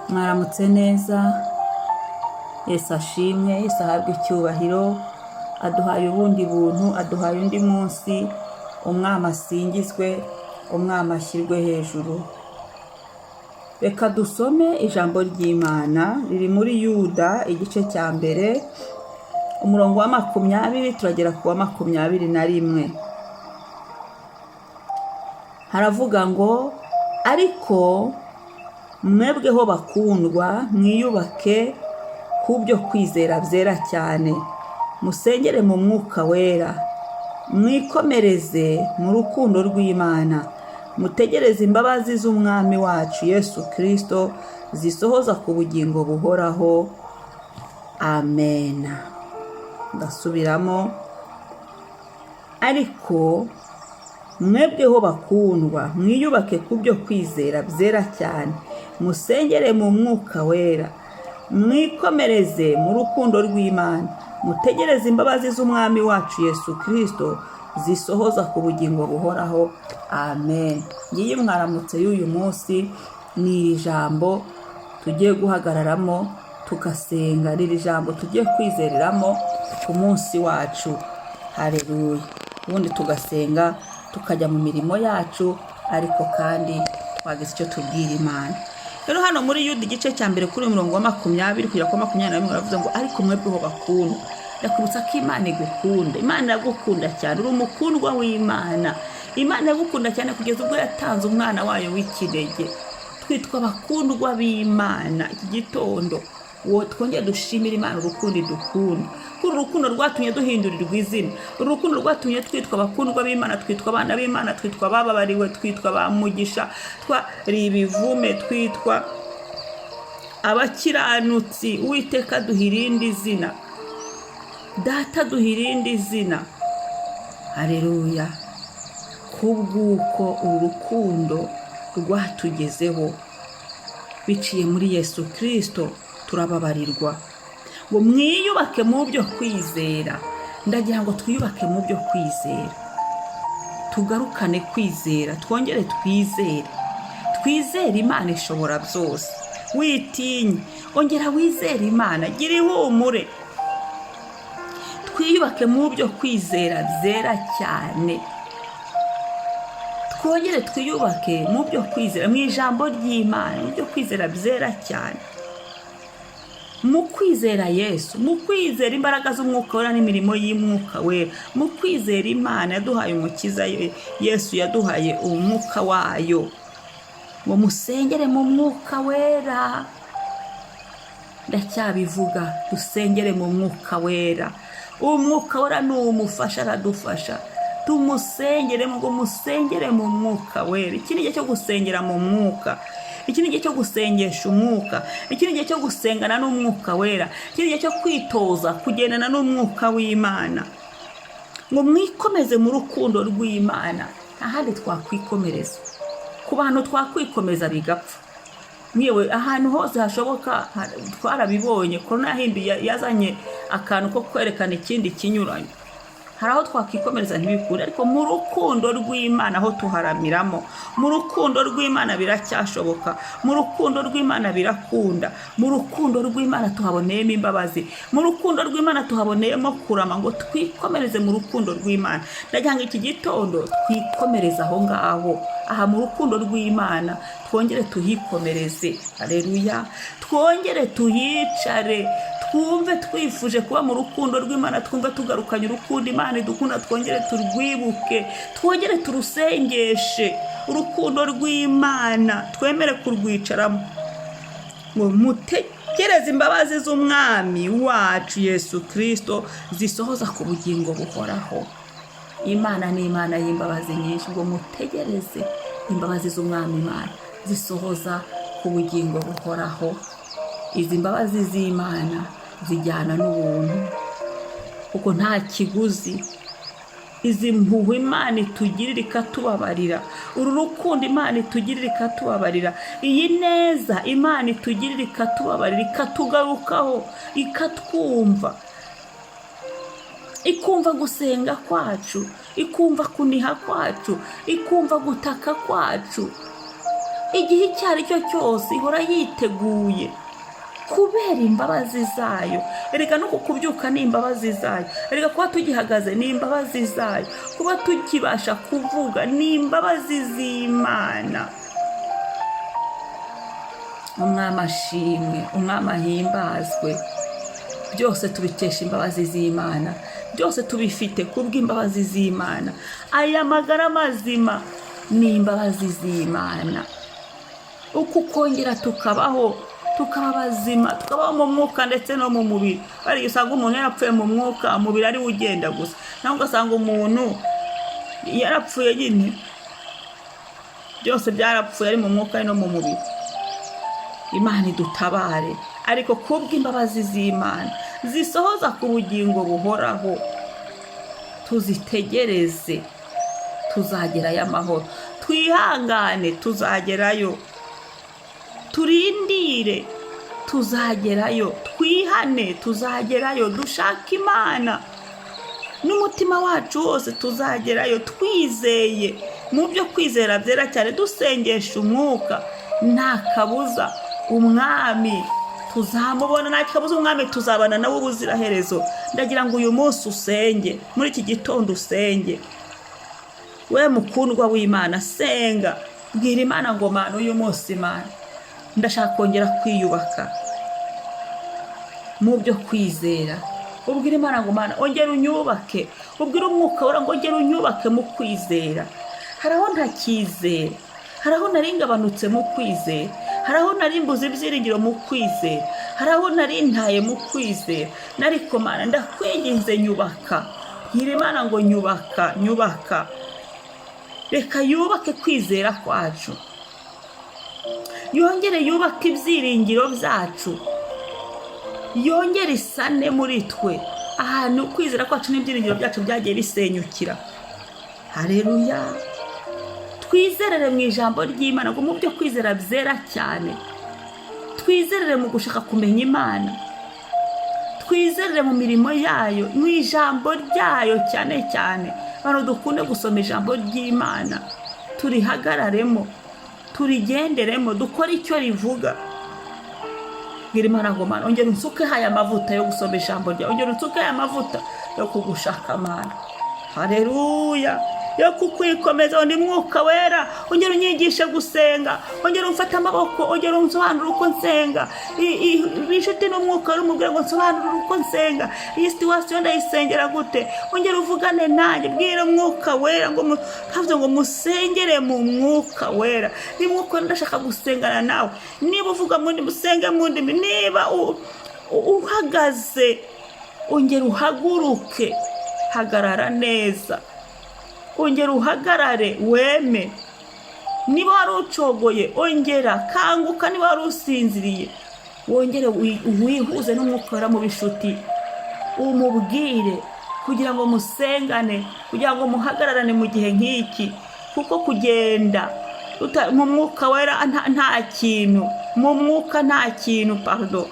Mwaramutse neza. Yesu ashimwe, Yesu ahabwe icyubahiro. Aduhaye ubundi buntu, aduhaye undi munsi. Umwami asingizwe, Umwami ashyirwe hejuru. Reka dusome ijambo ry'Imana riri muri Yuda, igice cya mbere, umurongo wa 20, turagera ku wa 21. Haravuga ngo: "Ariko mwebweho bakundwa, mwiyubake ku byo kwizera byera cyane, musengere mu Mwuka Wera, mwikomereze mu rukundo rw'Imana, mutegereze imbabazi z'Umwami wacu Yesu Kirisito zisohoza ku bugingo buhoraho. Amena." Ndasubiramo: "Ariko mwebweho bakundwa, mwiyubake ku byo kwizera byera cyane, musengere mu Mwuka Wera, mwikomereze mu rukundo rw'Imana, mutegereze imbabazi z'Umwami wacu Yesu Kirisito zisohoza ku bugingo buhoraho. Amen." Ngiyi mwaramutse y'uyu munsi. Ni iri jambo tugiye guhagararamo tugasenga, ni iri jambo tugiye kwizereramo ku munsi wacu. Hareruya! Ubundi tugasenga, tukajya mu mirimo yacu, ariko kandi twagize icyo tubwira Imana. Rero hano muri Yuda, igice cya mbere, kuri uyu murongo wa 20 kugera kuri 21, baravuze ngo: "Ariko mwebweho bakundwa." Ndakwibutsa ko Imana igukunda. Imana iragukunda cyane, uri umukundwa w'Imana. Imana iragukunda cyane kugeza ubwo yatanze umwana wayo w'ikinege. Twitwa abakundwa b'Imana. Iki gitondo uwo twongere dushimire Imana urukundo idukunda, kuko uru rukundo rwatumye duhindurirwa izina, uru rukundo rwatumye twitwa abakundwa b'Imana, twitwa abana b'Imana, twitwa abababariwe, twitwa ba mugisha, twari ibivume twitwa abakiranutsi. Uwiteka duha irindi zina, Data duha irindi zina. Hareruya! Kubw'uko uru rukundo rwatugezeho biciye muri Yesu Kirisito, turababarirwa. Ngo mwiyubake mu byo kwizera. Ndagira ngo twiyubake mu byo kwizera, tugarukane kwizera, twongere twizere, twizere Imana ishobora byose. Witinye, ongera wizere Imana, gira ihumure. Twiyubake mu byo kwizera byera cyane, twongere twiyubake mu byo kwizera, mu ijambo ry'Imana, mu byo kwizera byera cyane, mu kwizera Yesu, mu kwizera imbaraga z'Umwuka Wera n'imirimo y'Umwuka Wera, mu kwizera Imana yaduhaye Umukiza Yesu, yaduhaye umwuka wayo. Ngo musengere mu Mwuka Wera. Ndacyabivuga, dusengere mu Mwuka Wera. Umwuka Wera ni umufasha, aradufasha. Tumusengere, ngo musengere mu Mwuka Wera. Iki ni igihe cyo gusengera mu Mwuka, iki ni igihe cyo gusengesha Umwuka, iki ni igihe cyo gusengana n'Umwuka Wera, iki ni igihe cyo kwitoza kugendana n'Umwuka w'Imana. Ngo mwikomeze mu rukundo rw'Imana. Nta handi twakwikomereza. Ku bantu twakwikomeza bigapfa. Yewe, ahantu hose hashoboka, twarabibonye, korona yahinduye, yazanye akantu ko kwerekana ikindi kinyuranyo. Hari aho twakikomereza ntibikunde, ariko mu rukundo rw'Imana aho tuharamiramo. Mu rukundo rw'Imana biracyashoboka, mu rukundo rw'Imana birakunda, mu rukundo rw'Imana tuhaboneyemo imbabazi, mu rukundo rw'Imana tuhaboneyemo kurama. Ngo twikomereze mu rukundo rw'Imana. Ndagira ngo iki gitondo twikomereze aho ngaho, aha mu rukundo rw'Imana, twongere tuhikomereze. Hareruya! Twongere tuhicare, twumve twifuje kuba mu rukundo rw'Imana, twumve tugarukanye urukundo Imana idukunda, twongere turwibuke, twongere turusengeshe urukundo rw'Imana, twemere kurwicaramo. Ngo mutegereze imbabazi z'Umwami wacu Yesu Kirisito zisohoza ku bugingo buhoraho. Imana ni Imana y'imbabazi nyinshi. Ngo mutegereze imbabazi z'Umwami Imana zisohoza ku bugingo buhoraho. Izi mbabazi z'Imana zijyana n'ubuntu, kuko nta kiguzi. Izi mpuhwe Imana itugirira ikatubabarira, uru rukundo Imana itugirira ikatubabarira, iyi neza Imana itugirira ikatubabarira, ikatugarukaho, ikatwumva, ikumva gusenga kwacu, ikumva kuniha kwacu, ikumva gutaka kwacu. Igihe icyo ari cyo cyose ihora yiteguye kubera imbabazi zayo. Erega no kukubyuka ni imbabazi zayo, erega kuba tugihagaze ni imbabazi zayo, kuba tukibasha kuvuga ni imbabazi z'Imana. Umwami ashimwe, Umwami ahimbazwe. Byose tubikesha imbabazi z'Imana, byose tubifite kubw'imbabazi z'Imana. Aya magara mazima ni imbabazi z'Imana. Uku kongera tukabaho, tukaba bazima, tukabaho mu mwuka ndetse no mu mubiri. Hari igihe usanga umuntu yarapfuye mu mwuka, umubiri ariwo ugenda gusa, nawe ugasanga umuntu yarapfuye nyine, byose byarapfuye, ari mu mwuka, ari no mu mubiri. Imana idutabare. Ariko kubw'imbabazi z'Imana zisohoza ku bugingo buhoraho, tuzitegereze, tuzagerayo amahoro. Twihangane, tuzagerayo. Turindire, tuzagerayo. Twihane, tuzagerayo. Dushake Imana n'umutima wacu wose, tuzagerayo. Twizeye mu byo kwizera byera cyane, dusengesha umwuka, nta kabuza Umwami tuzamubona, nta kabuza Umwami tuzabana nawe ubuziraherezo. Ndagira ngo uyu munsi usenge, muri iki gitondo usenge. We mukundwa w'Imana, senga, bwira Imana ngo: "Mana, uyu munsi, Imana, ndashaka kongera kwiyubaka mu byo kwizera." Ubwira Imana ngo: "Mana, ongera unyubake." Ubwira Umwuka Wera ngo: "Ongera unyubake mu kwizera. Hari aho ntakizera, hari aho nari ngabanutse mu kwizera, hari aho nari mbuze ibyiringiro mu kwizera, hari aho nari ntaye mu kwizera. Ariko Mana, ndakwinginze, nyubaka." Bwira Imana ngo: "Nyubaka, nyubaka." Reka yubake kwizera kwacu, yongere yubake ibyiringiro byacu, yongere isane muri twe ahantu kwizera kwacu n'ibyiringiro byacu byagiye bisenyukira. Hareruya! Twizerere mu ijambo ry'Imana, ngo mu byo kwizera byera cyane, twizerere mu gushaka kumenya Imana, twizerere mu mirimo yayo, mu ijambo ryayo cyane cyane. Abantu dukunde gusoma ijambo ry'Imana, turihagararemo, turigenderemo, dukore icyo rivuga. Bwira Imana ngo: "Mana, ongera unsukeho aya mavuta yo gusoma ijambo ryawe, ongera unsukeho aya mavuta yo kugushaka, Mana, hareruya, yo kukwikomeza. Undi Mwuka Wera, ongera unyigishe gusenga, ongera umfate amaboko, ongera unsobanurire uko nsenga." Inshuti n'Umwuka Wera, umubwira ngo: "Nsobanurire uko nsenga, iyi situation ndayisengera gute? Ongera uvugane nanjye." Bwira Umwuka Wera ngo havuze ngo musengere mu Mwuka Wera. Ni Mwuka Wera, ndashaka gusengana nawe. Niba uvuga mu ndimi, usenge mu ndimi. Niba uhagaze, ongera uhaguruke, hagarara neza, ongera uhagarare weme. Niba wari ucogoye, ongera kanguka. Niba wari usinziriye, wongere wihuze n'Umwuka Wera mu bishuti, umubwire kugira ngo musengane, kugira ngo muhagararane mu gihe nk'iki. Kuko kugenda mu Mwuka Wera nta kintu, mu mwuka nta kintu, pardon,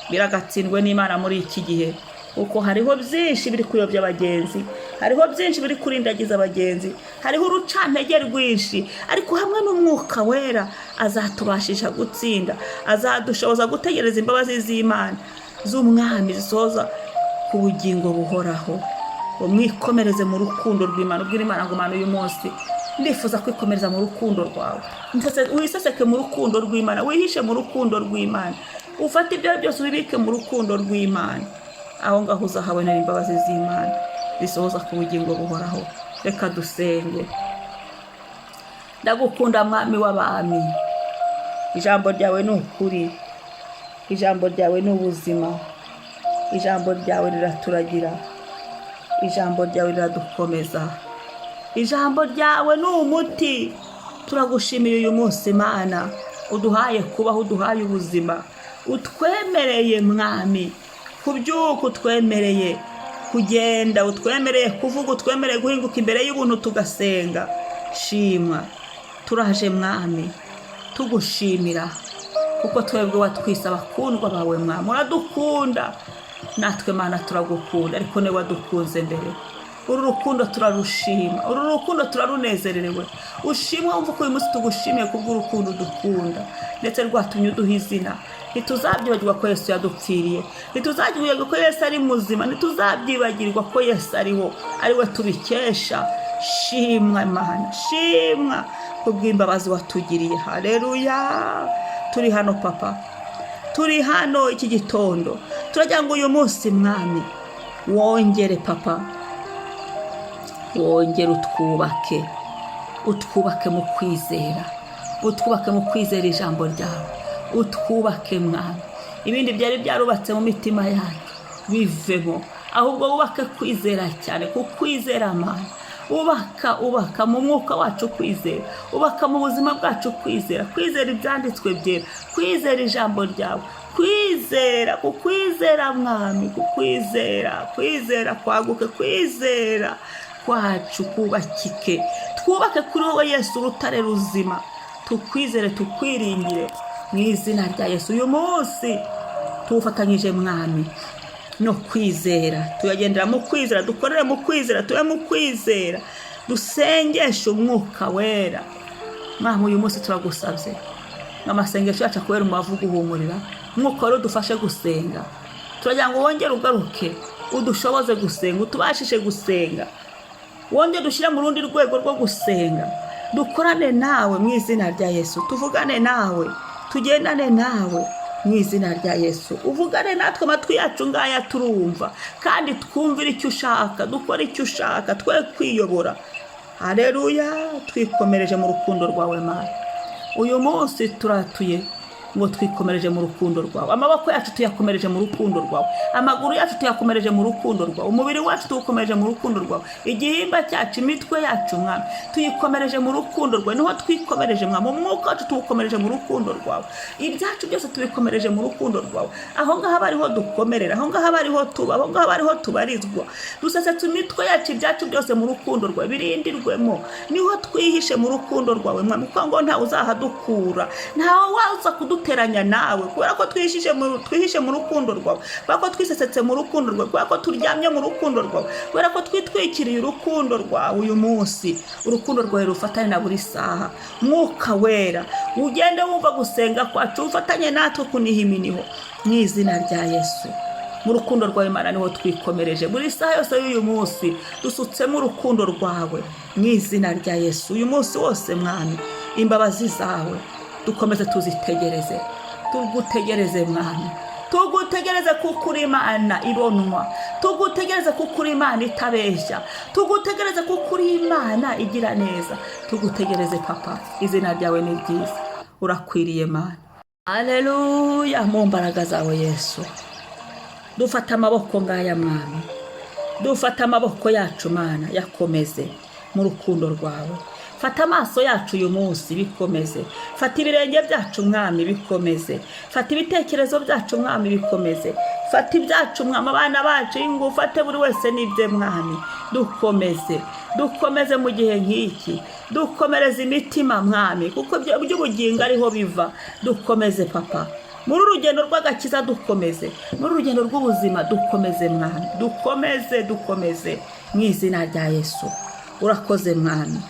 biragatsindwe n'Imana muri iki gihe, kuko hariho byinshi biri kuyobya abagenzi, hariho byinshi biri kurindagiza abagenzi, hariho urucantege rwinshi. Ariko hamwe n'Umwuka Wera azatubashisha gutsinda, azadushoboza gutegereza imbabazi z'Imana, z'Umwami, zisoza ku bugingo buhoraho. Mwikomereze mu rukundo rw'Imana. Ubwira Imana ngo: "Mana, uyu munsi ndifuza kwikomereza mu rukundo rwawe." Wiseseke mu rukundo rw'Imana, wihishe mu rukundo rw'Imana, ufate ibyawe byose ubibike mu rukundo rw'Imana. Aho ngaho uzahabonera imbabazi z'Imana zisohoza ku bugingo buhoraho. Reka dusenge. Ndagukunda, Mwami w'abami. Ijambo ryawe ni ukuri, ijambo ryawe ni ubuzima, ijambo ryawe riraturagira, ijambo ryawe riradukomeza, ijambo ryawe ni umuti. Turagushimiye uyu munsi, Imana uduhaye kubaho, uduhaye ubuzima, utwemereye, Mwami, kubyuka, utwemereye kugenda, utwemereye kuvuga, utwemereye guhinguka imbere y'ubuntu tugasenga. Shimwa. Turaje, Mwami, tugushimira kuko twebwe watwise abakundwa bawe. Mwami, uradukunda, natwe Mana turagukunda, ariko niwe wadukunze mbere. Uru rukundo turarushima, uru rukundo turarunezererewe. Ushimwe, wumva ko uyu munsi tugushimiye kubw'urukundo dukunda, ndetse rwatumye uduha izina. Ntituzabyibagirwa ko Yesu yadupfiriye, ntituzabyibagirwa ko Yesu ari muzima, ntituzabyibagirwa ko Yesu ariho, ari we tubikesha. Shimwa Imana, shimwa kubw'imbabazi watugiriye. Hareruya! Turi hano papa, turi hano iki gitondo, turagira ngo uyu munsi, Mwami, wongere papa, wongere utwubake, utwubake mu kwizera, utwubake mu kwizera ijambo ryawe, utwubake Mwami. Ibindi byari byarubatse mu mitima yacu bivemo, ahubwo wubake kwizera cyane, ku kwizera Mana. Ubaka, ubaka mu mwuka wacu kwizera, ubaka mu buzima bwacu kwizera, kwizera ibyanditswe byera, kwizera ijambo ryawe, kwizera, kukwizera Mwami, kukwizera, kwizera kwaguke, kwizera kwacu kubakike. Twubake kuri wowe Yesu, urutare ruzima, tukwizere, tukwiringire mu izina rya Yesu. Uyu munsi tuwufatanyije Mwami no kwizera, tuyagendera mu kwizera, dukorere mu kwizera, tube mu kwizera, dusengeshe umwuka wera. Mwami, uyu munsi turagusabye ngo amasengesho yacu akubere umubavu uguhumurira. Umwuka wera udufashe gusenga. Turagira ngo wongere ugaruke, udushoboze gusenga, utubashishe gusenga, wongere dushyire mu rundi rwego rwo gusenga, dukorane nawe mu izina rya Yesu, tuvugane nawe, tugendane nawe mu izina rya Yesu. Uvugane natwe, amatwi yacu ngaya turumva, kandi twumvire icyo ushaka, dukore icyo ushaka, twe kwiyobora. Hareruya! Twikomereje mu rukundo rwawe Mana. Uyu munsi turatuye ngo twikomereje mu rukundo rwawe. Amaboko yacu tuyakomereje mu rukundo rwawe, amaguru yacu tuyakomereje mu rukundo rwawe, umubiri wacu tuwukomereje mu rukundo rwawe, igihimba cyacu, imitwe yacu Mwami, tuyikomereje mu rukundo rwawe. Niho twikomereje Mwami. Umwuka wacu tuwukomereje mu rukundo rwawe. Ibyacu byose tubikomereje mu rukundo rwawe. Aho ngaho aba ariho dukomerera, aho ngaho aba ariho tuba, aho ngaho aba ariho tubarizwa. Dusesetse imitwe yacu, ibyacu byose mu rukundo rwawe, birindirwemo. Niho twihishe mu rukundo rwawe Mwami, kuko ngo ntawe uzahadukura, ntawe waza kuduteranya nawe, kubera ko twihishe mu rukundo rwawe, kubera ko twisesetse mu rukundo rwawe, kubera ko turyamye mu rukundo rwawe, kubera ko twitwikiriye urukundo rwawe. Uyu munsi urukundo rwawe rufatane na buri saha. Mwuka wera, ugende wumva gusenga kwacu, ufatanye natwe kuniha iminiho mu izina rya Yesu. Mu rukundo rwawe Imana niho twikomereje. Buri saha yose y'uyu munsi dusutsemo urukundo rwawe mu izina rya Yesu. Uyu munsi wose Mwami, imbabazi zawe dukomeze tuzitegereze, tugutegereze Mwami, tugutegereze kuko uri Imana ibonwa, tugutegereze kuko uri Imana itabeshya, tugutegereze kuko uri Imana igira neza. Tugutegereze papa, izina ryawe ni ryiza, urakwiriye Mana. Aleluya! Mu mbaraga zawe Yesu, dufata amaboko ngaya Mwami, dufata amaboko yacu Mana, yakomeze mu rukundo rwawe. Fata amaso yacu uyu munsi, bikomeze. Fata ibirenge byacu Mwami, bikomeze. Fata ibitekerezo byacu Mwami, bikomeze. Fata ibyacu Mwami, abana bacu, ingo, ufate buri wese n'ibye Mwami. Dukomeze, dukomeze mu gihe nk'iki, dukomereze imitima Mwami, kuko iby'ubugingo ariho biva. Dukomeze papa, muri uru rugendo rw'agakiza, dukomeze muri uru rugendo rw'ubuzima, dukomeze Mwami, dukomeze, dukomeze mu izina rya Yesu. Urakoze Mwami.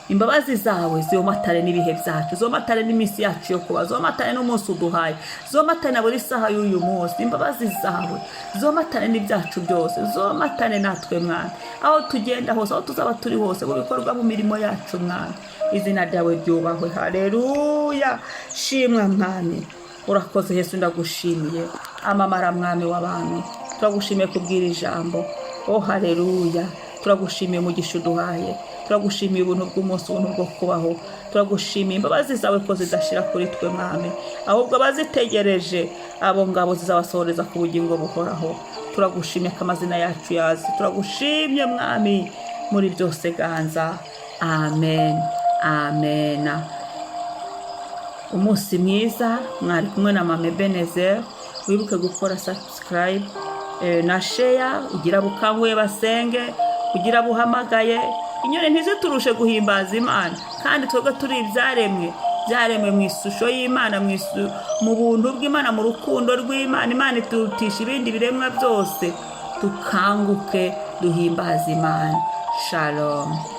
Imbabazi zawe ziyomatane n'ibihe byacu, zomatane n'iminsi yacu yo kuba, zomatane n'umunsi uduhaye, zomatane na buri saha y'uyu munsi. Imbabazi zawe zomatane n'ibyacu byose, zomatane natwe Mwami, aho tugenda hose, aho tuzaba turi hose, mu bikorwa, mu mirimo yacu Mwami. Izina ryawe ryubahwe. Haleluya! Shimwa Mwami, urakoze Yesu, ndagushimiye. Amamara Mwami w'abantu, turagushimiye kubwira ijambo. Oh haleluya! Turagushimiye umugisha uduhaye, turagushimiye ubuntu bw'umunsi, ubuntu bwo kubaho. Turagushimiye imbabazi zawe ko zidashira kuri twe Mwami, ahubwo abazitegereje abo ngabo zizabasohoreza ku bugingo buhoraho. Turagushimiye ko amazina yacu yazi. Turagushimye Mwami, muri byose ganza. Amen, amen. Umunsi mwiza. Mwari kumwe na Mama Ebenezer. Wibuke gukora subscribe na share. Ugira bukanguye basenge, ugira buhamagaye. Inyoni ntiziturushe guhimbaza Imana, kandi twebwe turi ibyaremwe, byaremwe mu ishusho y'Imana, mu buntu bw'Imana, mu rukundo rw'Imana. Imana iturutisha ibindi biremwa byose. Tukanguke, duhimbaze Imana. Shalom.